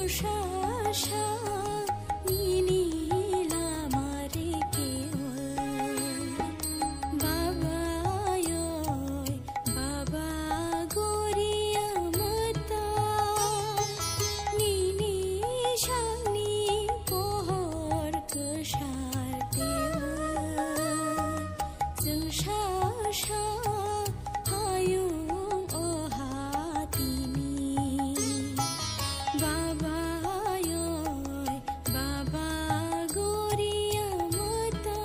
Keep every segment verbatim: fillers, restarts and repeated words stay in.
Sasa nini lama reke oi, baba oi, baba goria mata, nini sangni pohor kwsar te oi, chwng sasa hayung o hatini. Baba oi, baba goria mata.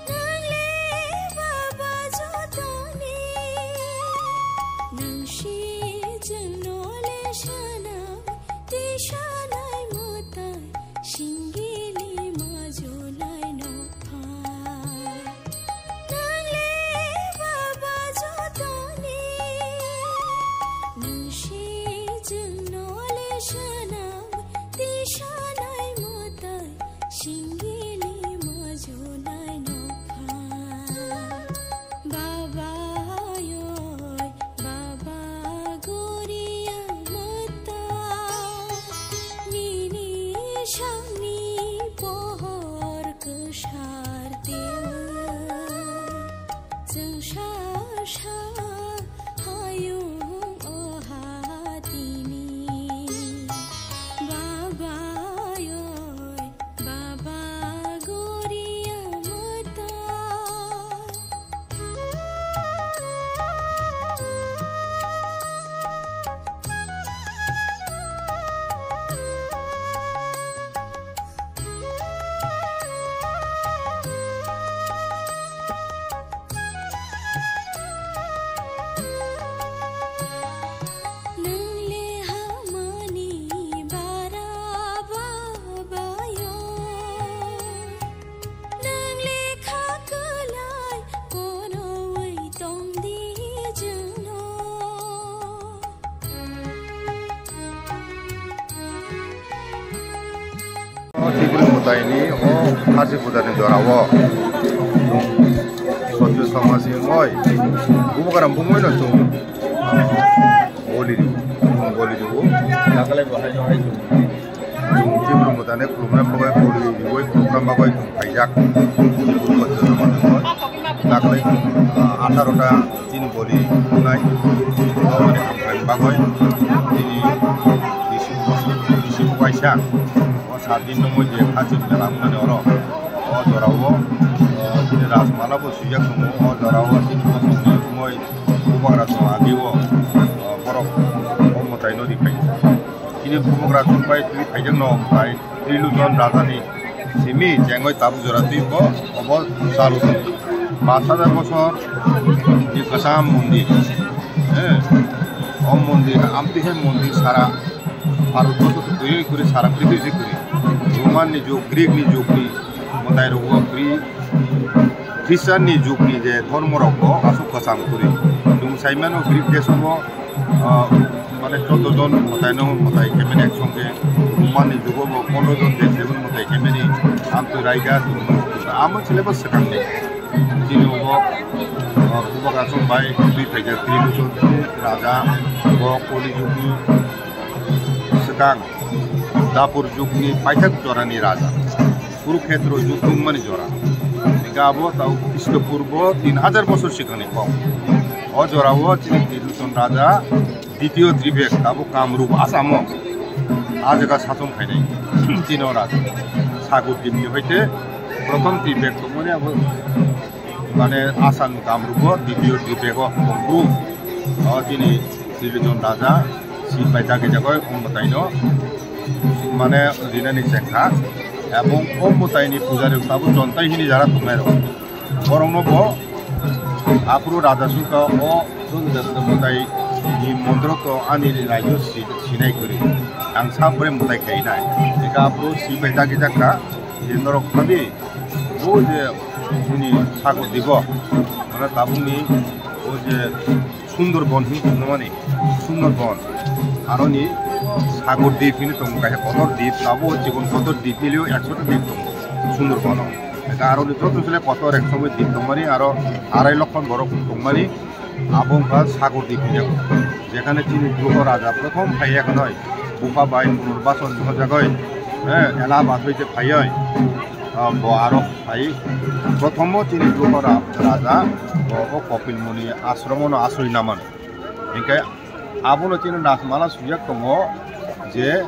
Nang le baba jotoni, nang si jengno le sana, ti sanai mata, singili majunai no pha. Nang le baba jotoni, nang si jengno le sana, ti sanai mata, singili majunai no pha. Baba oi, baba goria mata, nini sangni pohor kwsar te oi, chwng sasa hayung o hatini. Baba oi, baba goria mata. Nang le hamani bara baba oi. Nang le kha kwlai kono oi tong di jengno. O Tripuri mwtaini o Kharchi pujani jorao chwng Satya Samajni moi Bubagra bumui no chwng boli ri, boli ri o. Chwng Tripura mwtaini khulumna bagwi boli riwi khulumna bagwi chwng phaijak. Dakhli, ah, atharo ta chini boli wngnai. Aboni hamkrai bagwi chini bisi, bisi uaisa o sat din no moi je kha chini mela wngnani oro. O jorao, ah, chini Rajmala bo swijak tongo. O jorao chini bosongni moi Bubagra chwng agio, ah, borok o mwtai no ri phai. Chini Bubagra chwng bai twi phaijak no mwtai Trilochon Raja ni simi chengoi tabuk jora twi bo obo chalu tong. Pash hajar bosor ni kwcham mondir. Eh, o mondir, amtwi hai mondir sara Bharat borso twi kwrwi, sara prithibi twi kwrwi. Roman ni jug, Greek ni jug ni mwtai rok bo kwrwi. Christian ni jug ni je dhormo rok bo aswk kwcham kwrwi. Chwng sai mano Greek desh o bo, ah, mane choddo jon mwtai no mwtai kemeni ek songkhe. Roman ni jug o bo pondro jon desh desh ni mwtai kemeni. Amtwi raida chwng amo chile bo swkang ni. Chini bo, ah, Bubagra chwng bai twi phaijak Trilochon Raja bo Koli jug ni swkang. Dapur jugni paithak jorani raja, Kurukhetro jug wngmani jora. Hingke abo tau Khristo purbo tin hajar bosor sikangni kok. O jorao chini Trilochon raja, Ditiyo Tribek, abo Kamrup Asamo. A jaga sason khainai. Chini o raja. Sagur Dipti hoite, Prothom Tribek tongmani abo. Mane Asam Kamrubo, Ditiyo Tribego, Bongkru, o chini Trilochon Raja, si pai dagi jagoi, o mwtaino, mane rinani chengkha, ebong o mwtaini pujari tabuk chontai hini jara tongnai rok. Borokno bo, aphuru Raja sungkha o mwtai ni montro to ani raijyo si-, sinai kwrwi. Ang sa bwrwi mwtai khainai. Eka aphuru si pai dagi jakha, je norok khabi, o je Bini sago dibo, mane tabukni O je Sundorbon hin tongmani, Sundorbon. Aroni Sagor Dip hin tong, kaisa kotor dip, abo chikon kotor dip milio ekshota dip tongo Sundorbon o. Eka aroni joto sile kotor ek somoi dip tongmani, aro arai lokhon borok tongmani, abo wngkha Sagor Dip hinjago. Jekhane chini Druho Raja prothom phaiya khwnoi, bupha bai punurbason hojagoi, eh, Allahabad hoite phaioi, ah, bo aro phai. Prothomo chini Druho ra-, Raja, bo, bo Kopil Muni ashromono asroi naman. Hinkhe abono chini Rajmala swijak tongo je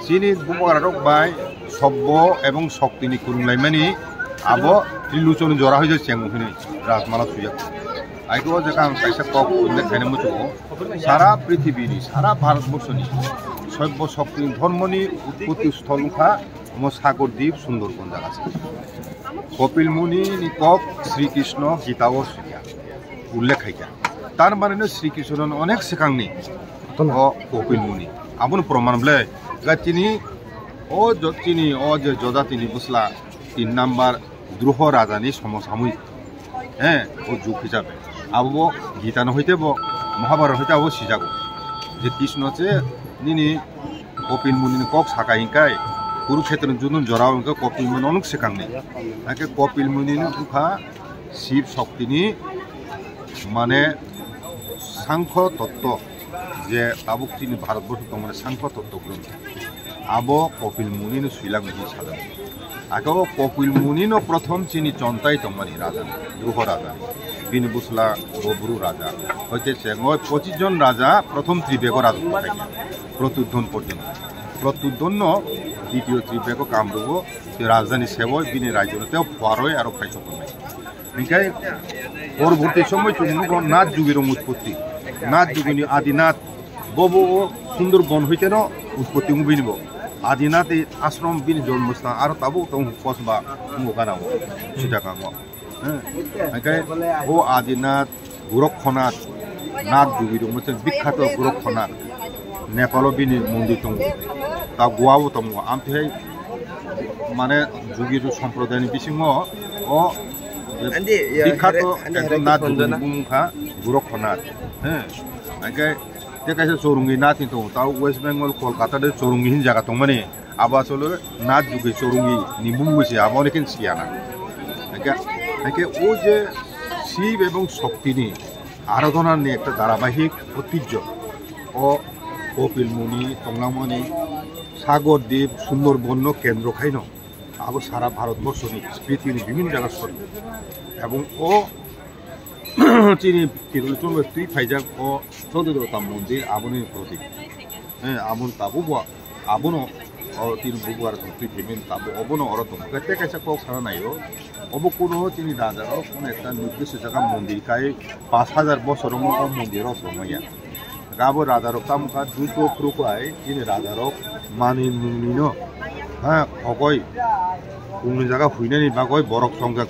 chini bubagrarok bai Sobbo ebong Soktini kwrwnglaimani abo Triluchon jora hoijak chengmo hinwi Rajmala swijak. Aiko o jaga ang kaisa kok ullekh khaina muchungo. Sara prithibini, sara Bharatborsoni Sobbo Soktini dhormoni utpotti sthol wngkha omo Sagor Dip Sundorbon jaga se. Kopil Muni ni kok Sri Krishna Gita o swiya, ullekh khaikha. Tar mane no Sri Krishna no onek swkangni o Kopil Muni. Abono proman ble, ga chini o jo-, chini o je jodati ni bwsla tin number Druho Raja ni somo samui. Eh, o juk hisabe. Abo bo Gita no hoite bo, Mahabharata hoite abo sijago. Je Krishna se nini Kopil Muni ni kok saka hinkai, Kurukshetra ni judon jorao hinkai Kopil Muni onok swkangni. Hake Kopil Muni ni bukha Shiv Shakti ni mane Sankho Totto je tabuk chini Bharatborsho tongmani Sankho Totto grontho. Abo Kopil Muni no swilang hinwi sajak. Ake o Kopil Muni no prothom chini chontai tongmani raja, Druho Raja. Bini bwsla bo Bru Raja. Hoite chengoi pochis jon raja prothom Tribego raja tongkha. Protudhon porjonto. Protudhon no ditiyo Tribego kamrugo, te rajdhani seboi bini rajyo no teo phuaroi aro phai sokonai. Hinkhe porborti somoi chwng nugo Nath Jogirok utpotti. Nath Jogini Adinath bobo o Sundorbon hoiteno utpotti wngwi bini bo. Adinath ei ashram bini jonmosthan aro tabuk tong kosba wngkha nang o Chittagong o. Hinkhe o Adinath Gorakhnath, Nath Jogirok mochel bikkhato Gorakhnath, Nepalo bini mondir tongo, ta Goa bo tongo. Amtwi hai mane Jogirok somprodayni bisingo o je bikkhato ekdom Nath Jogirok bumung kha Gorakhnath. Hinkhe tei kaisa Chorungi Nath hinwi tongo, ta West Bengal Kolkata de Chorungi hin jaga tongmani. Abo asole Nath Jogi Chorungi ni bumung se abo ni ken siya na. Hake, hake o je Shiv ebong Shakti ni aradhana ni ekta dharabahik oitijjo. O Kopil Muni tonglangmani Sagor Dip Sundorbon no kendro khaino abo sara Bharatborsho ni, prithibini bibhinno jaga sori. Ebong o chini Tirul Chondro twi phaijak o Chondro Devata mondir aboni protik. Eh, aboni tabuk bo Abono o tin bubar twi payment tabo obono oro tongo. Tei kaisa kok sana naio. Obo kuno chini raja rok kuno ekta nirdisto jaga mondir kai pash hajar bosor omo o mondir o tongmaya. Abo raja rok tamo kha judo phuru kai chini raja rok mani mungni no. Ha, khogoi. Kungni jaga huinani bagoi borok chongjak.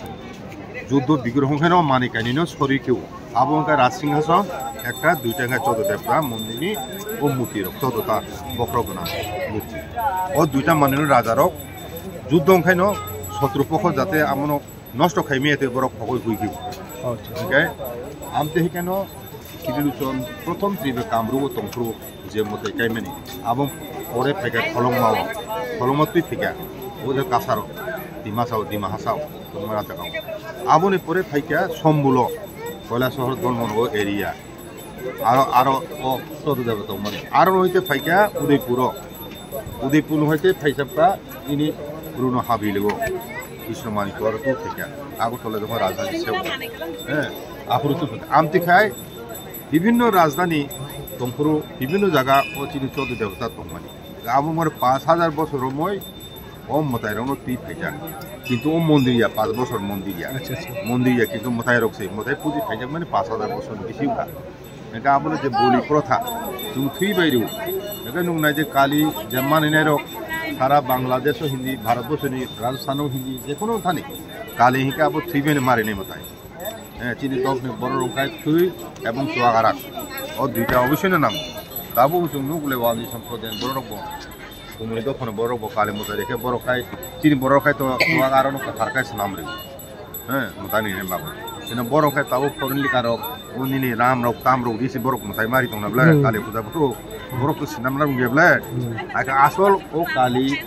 Judo bigrohong khe no mani kainwi no sori khe o. Abo wngkha Rajsinghason ekta, duita wngkha Chodo Devta mondirni o murti rok, chodo ta bokhorok gwnang murti. O duita manwino raja rok juddho wngkhaino sotru pokho jate amono nosto khaimaya tei borok khogoi huiphio. Acha. Hingkhe amtwi hikeno Triluchon prothom tribe kamrugo tongphuru je mwtai kaimani abo pore phaikha Kholongmao, Kholongma twi phaikha o je Kasaro, Dimasao, Dima Hasao. Tongma jagao. Aboni pore phaikha Sombulo, Koilasohor Dolmon o area. Aro, aro o Chodo Devta tongmani. Aro hoite phaikha Udaipuro. Udaipur hoite phaisapka ini Bruno Habilego. Krishna Manikyo aro tu phaikha. Agartala jokon rajdhani seo. Eh, aphuru tu phaikha. Amtwi khai bibhinno rajdhani tongphuru, bibhinno jaga o chini Chodo Devta tongmani. Abo more pash hajar bosor romoi O mwtai rokno twi phaijak. Kintu o mondir ya, panch bosor mondir ya. Acha, acha. Mondir ya, kintu mwtai rok se, mwtai puji phaijak mani panch hajar bosor ni bisi wngkha. Hingkhe abono je boli protha, chwng thwi bai rw. Hingkhe nwng nai je kali je manwi nai rok, sara Bangladesh o hindi, Bharat borsoni Rajasthan o hindi, jekono thani kali hingkhe abo thwi bai ni mari nai mwtai. Eh, chini dopni borok rok khai thwi ebong chuwak arak. O duita oboisoi no nango. Tabuk chwng nuk le wadi samprodayni borok rok bo. Kumui dophano borok bo kali mwtai rikhe borok khai chini borok khai to chuwak aro no kwthar khai swnam rw. Eh, mwtai ni bagwi. Eno borok khe tabuk foreign lika rok, o nini ram rok, tam rok, risi borok mwtai mari tongna ble, hmm, Kali puja bwthu. Borok to sinam ram ge ble. Hmm. Aka asol o Kali,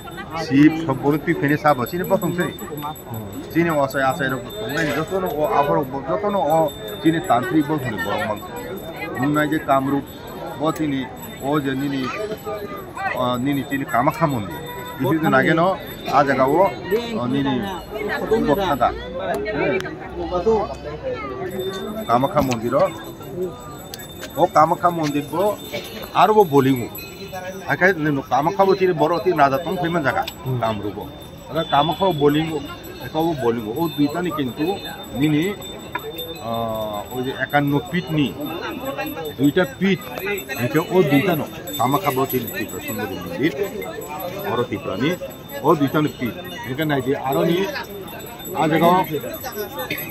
Sib, sob borok twi phene sabo, chini bosong se. Hmm. Chini osai asai rok tongnai, jotono o aborok bo, jotono o chini tantri bo hwnwi borok mang. Nungnai je Kamrup, bo chini o je nini, o nini chini Kamakha mondir. Bisi din age no, a jaga o, o nini Bodhgaya. Kamakha mondir o. O Kamakha mondir bo aro bo bolingo. Akai nino Kamakha bo chini borok ti raja tong phaiman jaga. Hmm. Kamrup o. Aro Kamakha o bolingo, eka o bolingo. O duitani kintu nini, ah, o je ekanno feet ni duita feet, hingke o duitano Kamakha bo chini Tripura Sundari mondir, oro Tripura ni, o duitano feet. Hingke naidi aroni, a jaga o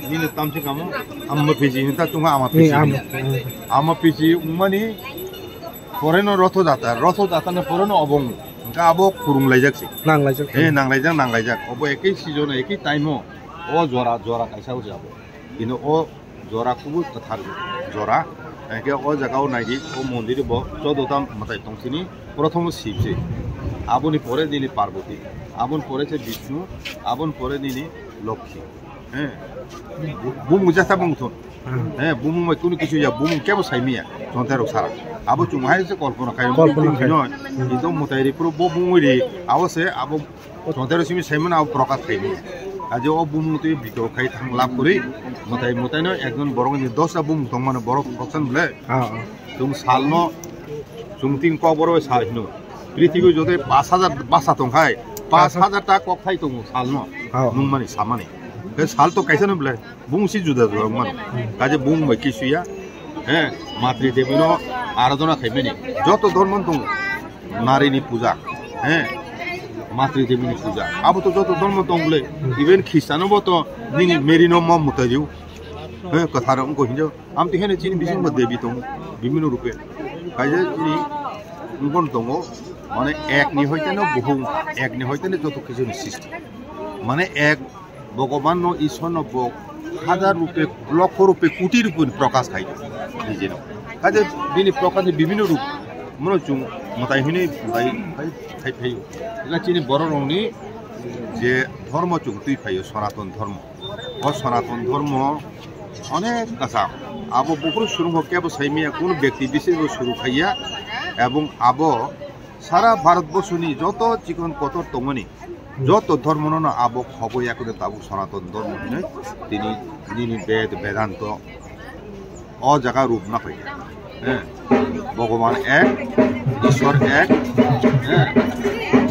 nini tamsi kamo, Amma Piji hinta tunga Amma Piji. Ama Piji umani, Poreno Rotho Jatra, Rotho Jatra ni poreno obo wng. Hingke abo khurung laijak se. Nang laijak. Eh, nang laijak, nang laijak. Obo ekei season, ekei time o. O jora, jora kaisa o jabo. Kino o jora kubui kwthar jora. Hingke o jaga o naidi, o mondir bo chodo ta mwtai tong sini. Prothom o Sib se. Aboni pore nini Parvati. Aboni pore se Bishnu. Aboni pore nini Lokhi. Eh. Bu-, bumung jata bumung thun. Hmm. Eh, bumung bai kunu kisu ya, bumung kebo sai miya. Chonte rok sara. Abo chung hai se kolpona khai. Kolpona khai. Bumung noi. Hmm. Kintu mwtai ri puro bo bumung ri. Abo se abo chonte rok simi sai mano abo prokat khai miya. Aje o bumung twi bikro khai thang lab kuri. Mwtai mwtai no ekjon borok ni dosta bumung tong mano borok koksan ble. Ah, ah. Chung salno, chung tin kok borok bai sal hino. Prithibi joto pash hajar basa tong khai, pash hajar ta kok thai tongo salno. Oh. Nungmani samani. Khe sal to kaisa no belai, bung si juda juda mano. Kaje bung bai kisuya, he, Matri Devi no aradhana khaimani. Joto dhormo tongo, nari ni puja, he, Matri Devi ni puja. Abo to joto dhormo tong belai, even Christian bo to nini Mary no mo mutai diu. He, kwthar wngkho hinjo. Amtwi haino chini bisingbo devi tongo, bibhinno rupe. Kaisa chini wngkon tongo, mane ek ni hoiteno buhung, ek ni hoiteno joto kichuni sristi. Mane ek Bhagavan no, Ishwar no bo hajar rupe, lokho rupe, koti rupe ni prokash khai nijeno. Kaisa bini prokash ni bibhinno rup, mono chung mwtai hwnwi mwtai khai, khai phaio. Ila chini borok rokni je dhormo chung twi phaio, Sanatan dhormo. O Sanatan dhormo onek kasa. Abo buphuru surungkho kebo saimiya, kunu bekti bisesbo suru khaiya, ebong abo sara Bharat borsoni joto chikon kotor tongmani, joto dhormono no abo khobo yakune tabuk Sanatan dhormo hinoi tini nini Ved Vedanto. O jaga rup na phai. Eh, Bhagavan ek, Ishwar ek, eh,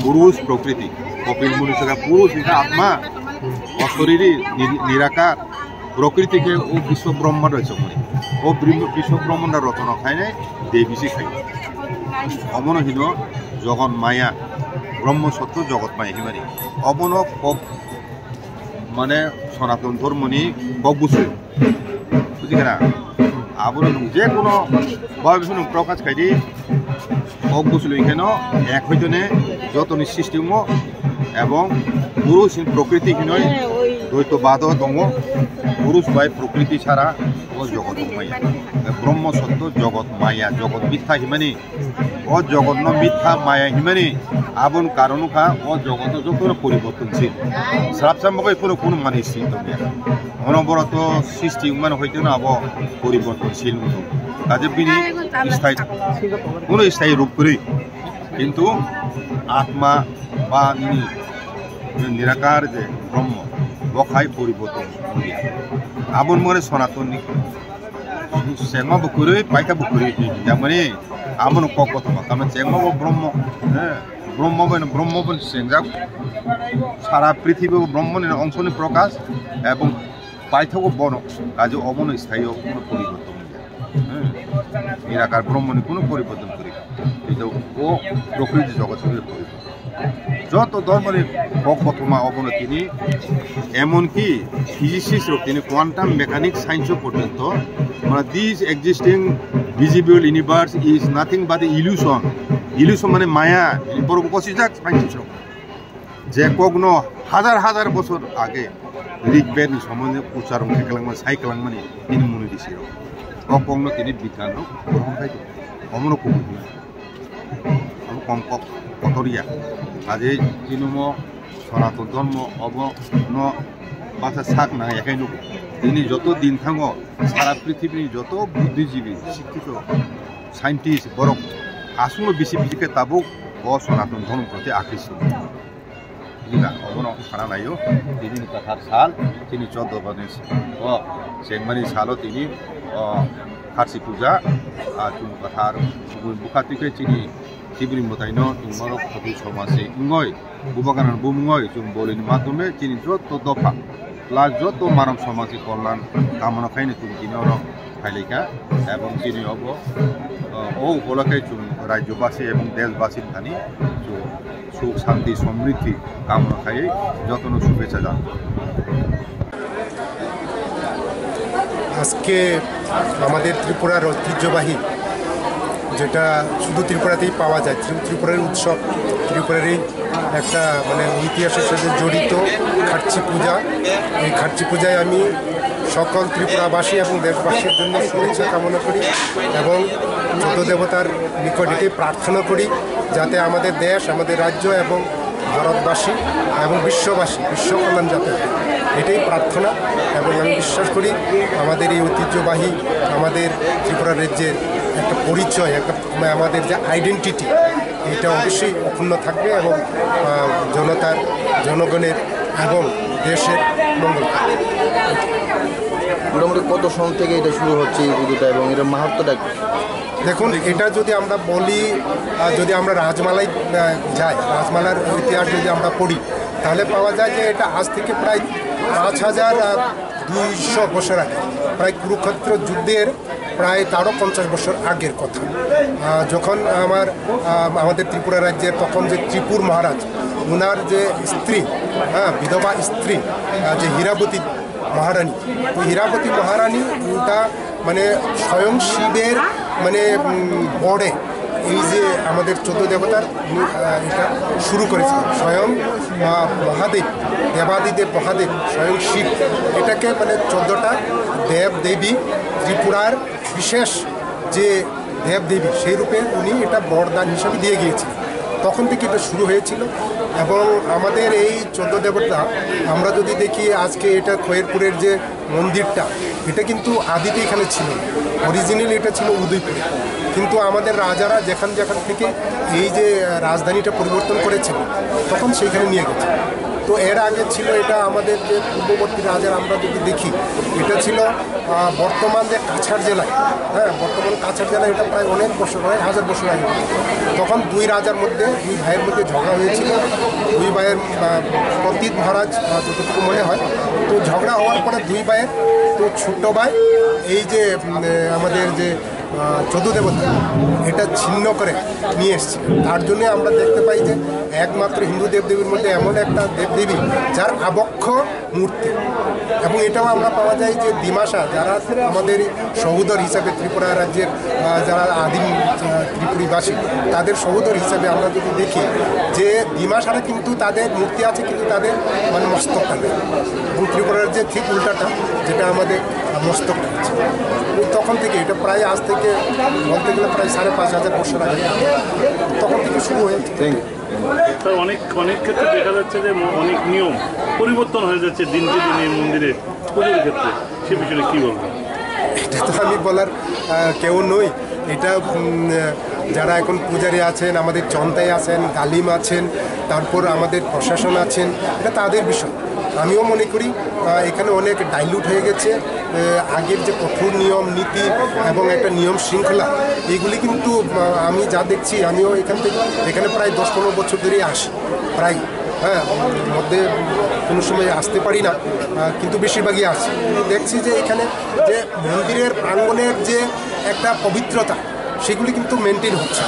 Purush Prokriti. Kopil Muni saka Purush hingkha Atma, Osoriri, Nir-, Nirakar, Prokriti khe o Biswa Brahma roi chongmani. O Brim-, Biswa Brahma na rochona khainai Devi si khai. Omono hino Jogon Maya, Brahma Sotto Jogot Maya himani. Obono kok mane Sanatan Dhormoni kok busu. Buji kena? Abono nung je kono bhabe phano prokash khaidi, kok busu loi kheno ek hoitone jotoni system o ebong Purush hin Prokriti hinoi Dvaitobad o tongo. Purush bai Prokriti sara o jogot maya. Brahma Sotto jogot maya, jogot mitha himani. O jogot no mitha maya himani, aboni karon wngkha o jogot no joto no poribortonsil. Srapsa mogai phano kunu manwi si tongya. Ono boro to sristi wngmani hoite no abo poribortonsil wngkha. Kaje bini sthai, kunu sthai rup kwrwi. Kintu atma ba nini Nirakar je Brahma, bo khai poriborton wngya. Aboni mane Sanatonni Chengma bo kwrwi, paitha bo kwrwi, hinjakmani abono kok kothoma. Tamni chengma bo Brahma, eh, Brahma bo, Brahma bo chengjak. Sara prithibi bo Brahma ni ongso ni prokash, ebong paitha bo bono, kaje obono sthayo kono poriborton wngya. Eh, Nirakar Brahma ni kono poriborton kwrwi. Ei to o prokriti jogot se poriborton. Joto dhormoni kok kothoma obono tini, emonki physicist rok tini quantum mechanics science o porjonto, mane, this existing visible universe is nothing but illusion. Illusion mane maya, borok bo kosijak scientist rok. Je kokno hajar hajar bosor age Rig Bed ni somoy no ucharon khe kwlangma, sai kwlangmani tini muni risi rok. O kok no tini bigyan rok grohon khai tongo. Omo no kubui hino. Abo kom kok kotor ya. Kaje tini mo Sanatan Dhormo obo no basa sak nang ya khai nugo. Tini joto din thango sara prithibini joto buddhijibi, sikkito, scientist borok aswkno bisi bisi khe tabuk o Sanatan Dhormo proti akristo. Jila, obono ang sana naio, tini ni kathar sal, tini choddo bani o chengmani salo tini o kharsi puja, a chwng kathar subui bukha twi khe chini Sibri mwtaino chwng norok khotwi somasi wngoi, bubagrani bumungoi chwng bolini madhyome chini joto dopha, plus joto maram somasi kollan kamona khaino chwng tini oro phailaikha, ebong chini obo, o, o upolokhe chwng rajyobasi ebong deshbasi thani chwng suk, shanti, somriddhi kamona khai jotono shubhecha janai. আজকে আমাদের ত্রিপুরার ঐতিহ্যবাহী, যেটা শুধু ত্রিপুরাতেই পাওয়া যায়, ত্রি- ত্রিপুরার উৎসব, ত্রিপুরারই একটা মানে ইতিহাসের সাথে জড়িত খার্চি পূজা। এই খার্চি পূজায় আমি সকল ত্রিপুরাবাসী এবং দেশবাসীর জন্য শুভেচ্ছা কামনা করি এবং চোদ্দ দেবতার নিকট এটাই প্রার্থনা করি, যাতে আমাদের দেশ, আমাদের রাজ্য এবং ভারতবাসী এবং বিশ্ববাসী, বিশ্ব কল্যাণ যাতে হয়, এটাই প্রার্থনা। এবং আমি বিশ্বাস করি আমাদের এই ঐতিহ্যবাহী, আমাদের ত্রিপুরা রাজ্যের একটা পরিচয়, একটা, মানে, আমাদের যে আইডেন্টিটি, এটা অবশ্যই অক্ষুণ্ণ থাকবে এবং, আহ, জনতার, জনগণের এবং দেশের মঙ্গল করবে। মোটামুটি কত সন থেকে এটা শুরু হচ্ছে এই পুজোটা এবং এটার মাহাত্ম্যটা কি? দেখুন, এটা যদি আমরা বলি, আহ, যদি আমরা রাজমালায়, আহ, যাই, রাজমালার ইতিহাস যদি আমরা পড়ি, তাহলে পাওয়া যায় যে এটা আজ থেকে প্রায় পাঁচ হাজার দুইশো বছর আগে, প্রায় কুরুক্ষেত্র যুদ্ধের প্রায় তেরো পঞ্চাশ বছর আগের কথা। আহ, যখন আমার, আহ, আমাদের ত্রিপুরা রাজ্যের তখন যে ত্রিপুর মহারাজ, ওনার যে স্ত্রী, হ্যাঁ, বিধবা স্ত্রী, আহ, যে হীরাবতী মহারানী, ওই হীরাবতী মহারানী উল্টা মানে স্বয়ং শিবের মানে, উম, বরে এই যে আমাদের চোদ্দ দেবতার, উম, আহ, এটা শুরু করেছিল। স্বয়ং, আহ, মহাদেব, দেবাদিদেব মহাদেব, স্বয়ং শিব, এটাকে মানে চোদ্দটা দেব দেবী ত্রিপুরার বিশেষ যে দেব দেবী, সেই রূপে উনি এটা বরদান হিসাবে দিয়ে গিয়েছিলেন। তখন থেকে এটা শুরু হয়েছিল। এবং আমাদের এই চোদ্দ দেবতা, আমরা যদি দেখি, আজকে এটা খয়েরপুরের যে মন্দিরটা, এটা কিন্তু আদিতে এখানে ছিল না, অরিজিনালি এটা ছিল উদয়পুরে। কিন্তু আমাদের রাজারা যেখান যেখান থেকে এই যে, আহ, রাজধানীটা পরিবর্তন করেছিল, তখন সেইখানে নিয়ে গেছে। তো এর আগে ছিল এটা আমাদের যে পূর্ববর্তী রাজার, আমরা যদি দেখি, এটা ছিল, আহ, বর্তমান যে কাছাড় জেলায়, হ্যাঁ, বর্তমান কাছাড় জেলায় এটা প্রায় অনেক বছর, অনেক হাজার বছর আগে। তখন দুই রাজার মধ্যে, দুই ভাইয়ের মধ্যে ঝগড়া হয়েছিল। দুই ভাইয়ের, আহ, প্রতীত মহারাজ, আহ, যতটুকু মনে হয়, তো ঝগড়া হওয়ার পরে দুই ভাইয়ের তো ছোট ভাই এই যে, উম, আহ, আমাদের যে, আহ, চোদ্দ দেবতা, এটা ছিন্ন করে নিয়ে এসেছিল। তার জন্য আমরা দেখতে পাই যে একমাত্র হিন্দু দেবদেবীর মধ্যে এমন একটা দেবদেবী যার আবক্ষ মূর্তি। এবং এটাও আমরা পাওয়া যায় যে ডিমাসা, যারা আমাদের সহোদর হিসাবে ত্রিপুরা রাজ্যের, আহ, যারা আদিম, আহ, ত্রিপুরীবাসী, তাদের সহোদর হিসাবে আমরা যদি দেখি যে ডিমাসারা কিন্তু তাদের মূর্তি আছে, কিন্তু তাদের মানে মস্তকটা নেই। এবং ত্রিপুরা রাজ্যের ঠিক উল্টাটা, যেটা আমাদের, আহ, মস্তকটা আছে। ওই তখন থেকে, এটা প্রায় আজ থেকে বলতে গেলে প্রায় সাড়ে পাঁচ হাজার বছর আগে, তখন থেকে শুরু হয়েছে। Thank you. স্যার, অনেক, অনেক ক্ষেত্রে দেখা যাচ্ছে যে ম-, অনেক নিয়ম পরিবর্তন হয়ে যাচ্ছে দিনকে দিন এই মন্দিরে পুজোর ক্ষেত্রে, সে বিষয়ে কি বলবেন? এটা তো আমি বলার, আহ, কেউ নই। এটা, উম, আহ, যারা এখন পূজারী আছেন, আমাদের চন্তাই আছেন, গালিম আছেন, তারপর আমাদের প্রশাসন আছেন, এটা তাদের বিষয়। আমিও মনে করি, আহ, এখানে অনেক ডাইলুট হয়ে গেছে। আহ, আগের যে কঠোর নিয়ম নীতি এবং একটা নিয়ম শৃঙ্খলা, এইগুলি কিন্তু, আহ, আমি যা দেখছি, আমিও এখান থেকে, এখানে প্রায় দশ পনেরো বছর ধরেই আসি, প্রায়, হ্যাঁ, মধ্যে কোনো সময় আসতে পারি না, আহ, কিন্তু বেশিরভাগই আসি। কিন্তু দেখছি যে এখানে যে মন্দিরের প্রাঙ্গণের যে একটা পবিত্রতা, সেগুলি কিন্তু মেনটেন হচ্ছে।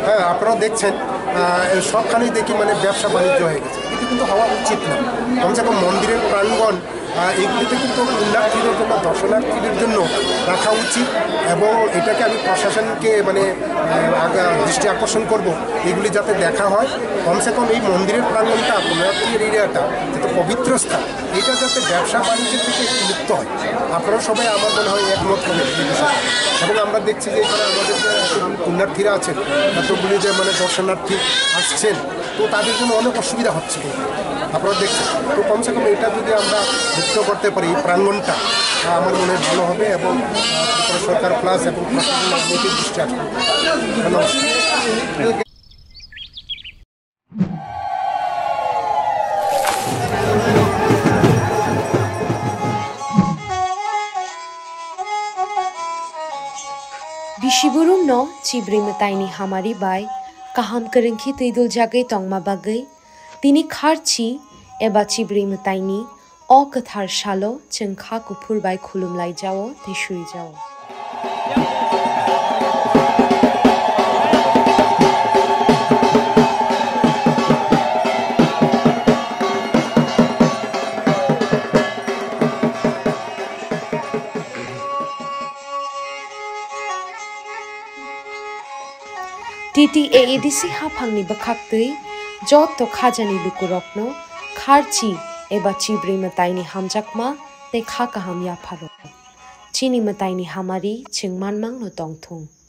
হ্যাঁ, আপনারা দেখছেন, আহ, সবখানেই দেখি মানে ব্যবসা বাণিজ্য হয়ে গেছে, এটা কিন্তু হওয়া উচিত না। কমসে কম মন্দিরের প্রাঙ্গণ আহ, এগুলিতে কিন্তু পুণ্যার্থীদের জন্য, দর্শনার্থীদের জন্য রাখা উচিত এবং এটাকে আমি প্রশাসনকে মানে, আহ, আগা-, দৃষ্টি আকর্ষণ করব, এগুলি যাতে দেখা হয়। কমসে কম এই মন্দিরের প্রাঙ্গণটা, পুণ্যার্থীর এরিয়াটা যাতে পবিত্র স্থান, এটা যাতে ব্যবসা বাণিজ্য থেকে একটু মুক্ত হয়। আপনারা সবাই আমার মনে হয় একমত হবেন এই বিষয়ে। এবং আমরা দেখছি যে এখানে আমাদের যে এতগুলি পুণ্যার্থীরা আছেন, এতগুলি যে মানে দর্শনার্থী আসছেন, তো তাদের জন্য অনেক অসুবিধা হচ্ছে। আপনারা দেখছেন, তো কমসে কম এটা যদি আমরা মুক্ত করতে পারি, এই প্রাঙ্গণটা, আহ, আমার মনে হয় ভালো হবে এবং, আহ, ত্রিপুরা সরকার প্লাস এবং প্রশাসন নৈতিক দৃষ্টি আসবে। ধন্যবাদ। Bisiburumno Chibri Mwtaini hamari bai kaham kwrwngkhe twiduljagwi tongma bagwi tini kharchi eba Chibri Mwtaini o kwthar salo chwng kha kuphur bai khulumlaijao tei suijao. T T A A D C haphangni bwkhaktwi joto khajani lukurokno kharchi eba Chibri Mwtaini hamjakma tei kha kaham yapharo. Chini mwtaini hamari chwng manmangno tongthung.